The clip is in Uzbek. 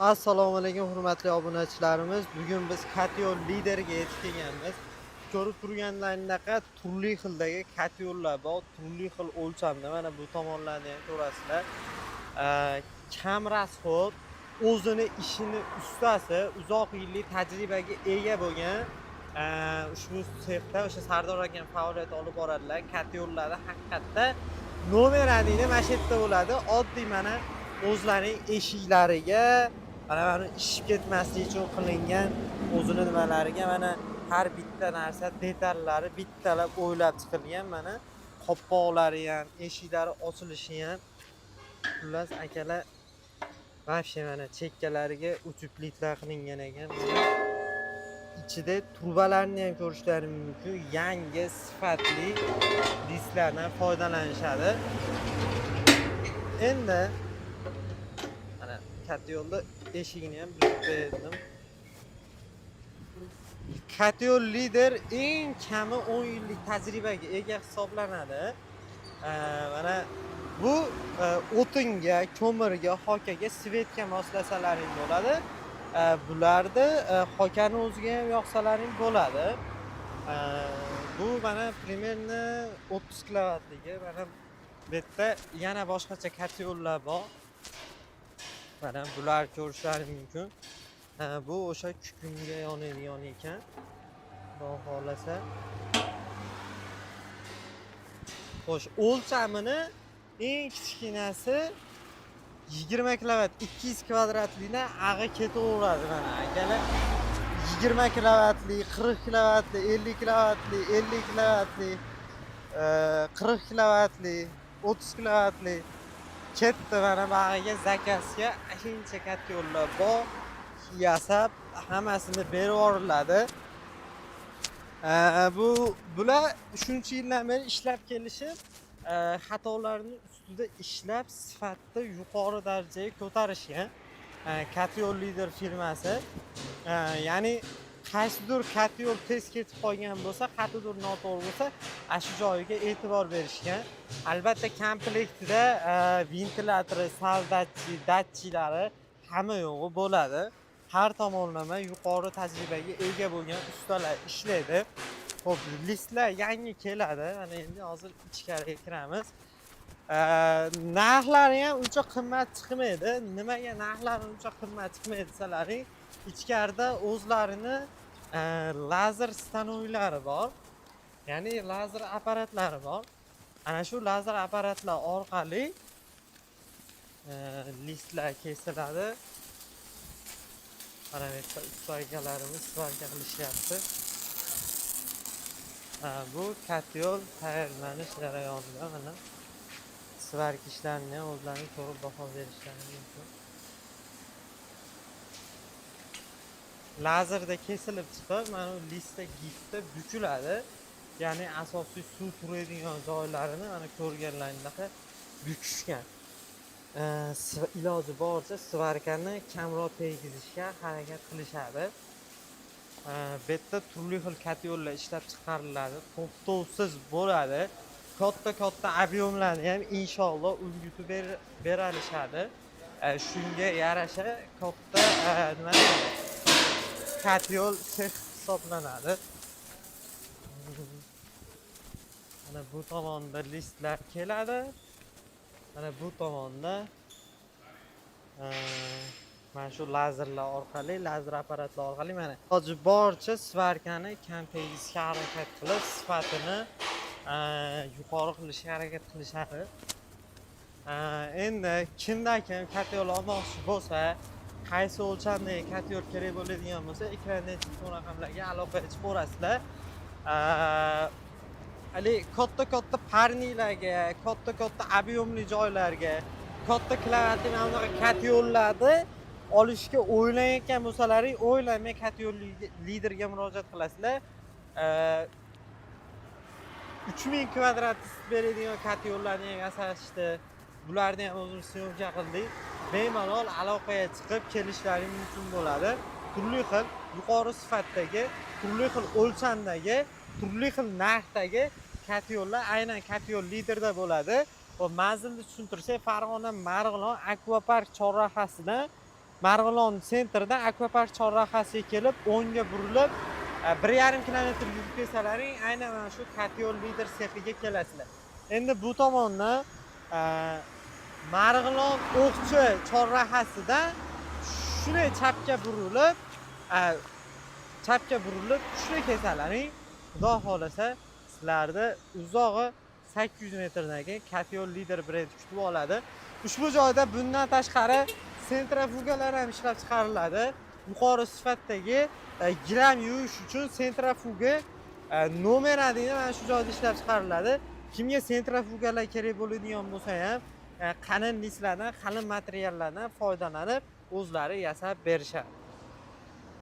Assalomu alaykum, hurmatli obunachilarimiz. Bugun biz Kotyol Liderga yetib kelganmiz. Ko'rib turganlaringizdek, turli xildagi kotyollar bor, turli xil o'lchamda. Mana bu tomonlarni ham ko'rasizlar. Kam расход, o'zini ishini ustasi, uzoq yillik tajribaga ega bo'lgan ushbu sexda o'sha Sardor akam faoliyat olib boradilar. Kotyollarda haqiqatda номер один mana shu yerda bo'ladi. Oddiy mana o'zlarining eshiklariga, mana ishib ketmasligi uchun qilingan o'zini nimalariga, mana har bitta narsa detallari bittalab o'ylab chiqilgan. Mana qopqoqlari ham, eshiklari ochilishi ham. Xullas, akalar, вообще mana chekkalariga утеплить lar qilingan ekan. Mana ichida trubalarni ham ko'rishlari mumkin. Yangi sifatli disklardan foydalanishadi. Endi mana kotyolni eshigini ham buzib berdim. Kotyol Lider eng kami 10 yillik tajribaga ega hisoblanadi. Mana bu o'tinga, ko'mirga, xokaga, свет ga moslasalaring bo'ladi. Bularni xokani o'ziga ham yoqsalaring bo'ladi. Bu mana примерно 30 kilovatligi. Mana bu yerda yana boshqacha kotyollar bor. Mana bular ko'rishlari mumkin. Bu o'sha kukunga yonadigan ekan. Xudo xohlasa. Xo'sh, o'lchamini eng kichkinasi 20 kilovat, 200 kvadratlikdan ag'i ketaveradi mana akalar. 20 kilovatli, 40 kilovatli, 50 kilovatli, 50 kilovatli, 40 kilovatli, 30 kilovatli ketdi. Mana bag'iga заказ ga shuncha kotyollar bor, yasab hammasini berib yuboriladi. Bular shuncha yildan beri ishlab kelishib, xatolarni ustida ishlab, sifatni yuqori darajaga ko'tarishgan Kotyol Lider firmasi. Ya'ni qaysidir kotyol tez ketib qolgan bo'lsa, qayerdadir noto'g'ri bo'lsa, ana shu joyiga e'tibor berishgan. Albatta, komplektida ventilyatori, sal datchiklari hamma yo'g'i bo'ladi. Har tomonlama yuqori tajribaga ega bo'lgan ustalar ishlaydi. Xo'p, listlar yangi keladi. Mana endi hozir ichkariga kiramiz. Narxlari ham uncha qimmat chiqmaydi. Nimaga narxlari uncha qimmat chiqmaydi desalaring, ichkarida o'zlarini lazer stanoylari bor. Ya'ni lazer apparatlari bor. Ana shu lazer apparatlar orqali listlar kesiladi. Mana bu yerda usta akalarimiz svarka qilishyapti. Bu kotyol tayyorlanish jarayonida mana svarka ishlarini ham o'zlari ko'rib baho berishlari mumkin. Lazerda kesilib chiqib, mana bu listda gipsda bukiladi. Ya'ni asosiy suv turadigan joylarini mana ko'rganlaringdaqa bukishgan. Iloji boricha svarkani kamroq tegizishga harakat qilishadi. Bu yerda turli xil kotyollar ishlab chiqariladi. To'xtovsiz bo'ladi. Katta-katta объем larni ham inshaalloh ulgutib beralishadi. Shunga yarasha katta nima deydi? Kotyol sex hisoblanadi. Mana bu tomonda listlar keladi. Mana bu tomonda mana shu lazerlar orqali, lazer apparatlar orqali mana iloji boricha svarkani kam tegizishga harakat qilib, sifatini yuqori qilishga harakat qilishadi. Endi kimda kim kotyol olmoqchi bo'lsa, qaysi o'lchamdagi kotyol kerak bo'ladigan bo'lsa, ekranda telefon raqamlarga aloqaga chiqaverasizlar. Haligi katta-katta парник larga, katta-katta объем li joylarga, katta kilovatli mana bunaqa kotyollarni olishga o'ylayotgan bo'lsalaring, o'ylamay Kotyol Liderga murojaat qilasizlar. 3000 kvadrat isitib beradigan kotyollarni ham yasashdi. Bularni ham o'zimiz съёмка qildik. Bemalol aloqaga chiqib kelishlari mumkin bo'ladi. Turli xil yuqori sifatdagi, turli xil o'lchamdagi, turli xil narxdagi kotyollar aynan Kotyol Liderda bo'ladi. Va manzilni tushuntirsak, Farg'ona, Marg'ilon, Akvapark chorrahasidan Marg'ilon sentridan Akvapark chorrahasiga kelib, o'ngga burilib, 1,5 kilometr yurib kelsalaring, aynan mana shu Kotyol Lider sexiga kelasizlar. Endi bu tomondan Marg'ilon O'qchi chorrahasidan shunday chapga burilib shunday kelsalaring, xudo xohlasa, sizlarni uzog'i 800 metrdan keyin Kotyol Lider brendi kutib oladi. Ushbu joyda bundan tashqari sentrifugalar ham ishlab chiqariladi. Yuqori sifatdagi gilam yuvish uchun sentrifuga номер 1 mana shu joyda ishlab chiqariladi. Kimga sentrifugalar kerak bo'ladigan bo'lsa ham, qalin listlardan, qalin materiallardan foydalanib o'zlari yasab berishadi.